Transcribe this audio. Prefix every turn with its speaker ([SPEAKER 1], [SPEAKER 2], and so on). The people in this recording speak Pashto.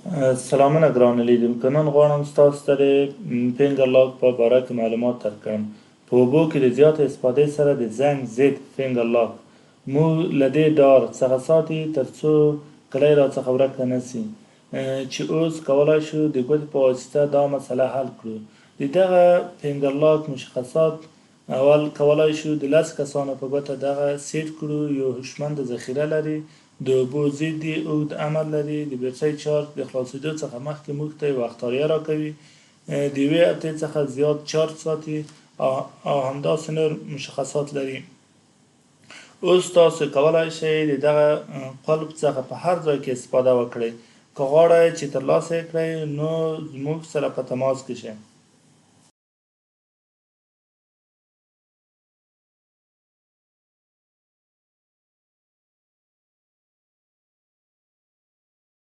[SPEAKER 1] سلامونه ګرانو لیدونکو، نن غواړم ستاسو ته د فینګر لاک په باره کې معلومات درکړم. په اوبو کې د زیاتې استفادې سره د زنګ ضد فینګر لاک موږ له دې ډار څخه ساتي ترڅو کلی را څخه ورکه نه سي، چې اوس کولای شو د ګوتې په واسطه دا مسله حل کړو. د دغه فینګر لاک مشخصات: اول، کولای شو د 10 کسانو په ګوته دغه سیټ کړو، یو هوشمنده ذخیره لري، د اوبو ضد دي، اوږد عمر لري، د بیټرۍ چارج د خلاصېدو څخه مخکې موږ ته یوه اخطاریه راکوي، د یوې هفتې څخه زیات چارج ساتي او همداسې نور مشخصات لري. اوس تاسو کولای شئ د دغه قلف څخه په هر ځای کې استفاده وکړئ. که غواړئ چې ترلاسه یې کړئ، نو زموږ سره په تماس کې شئ.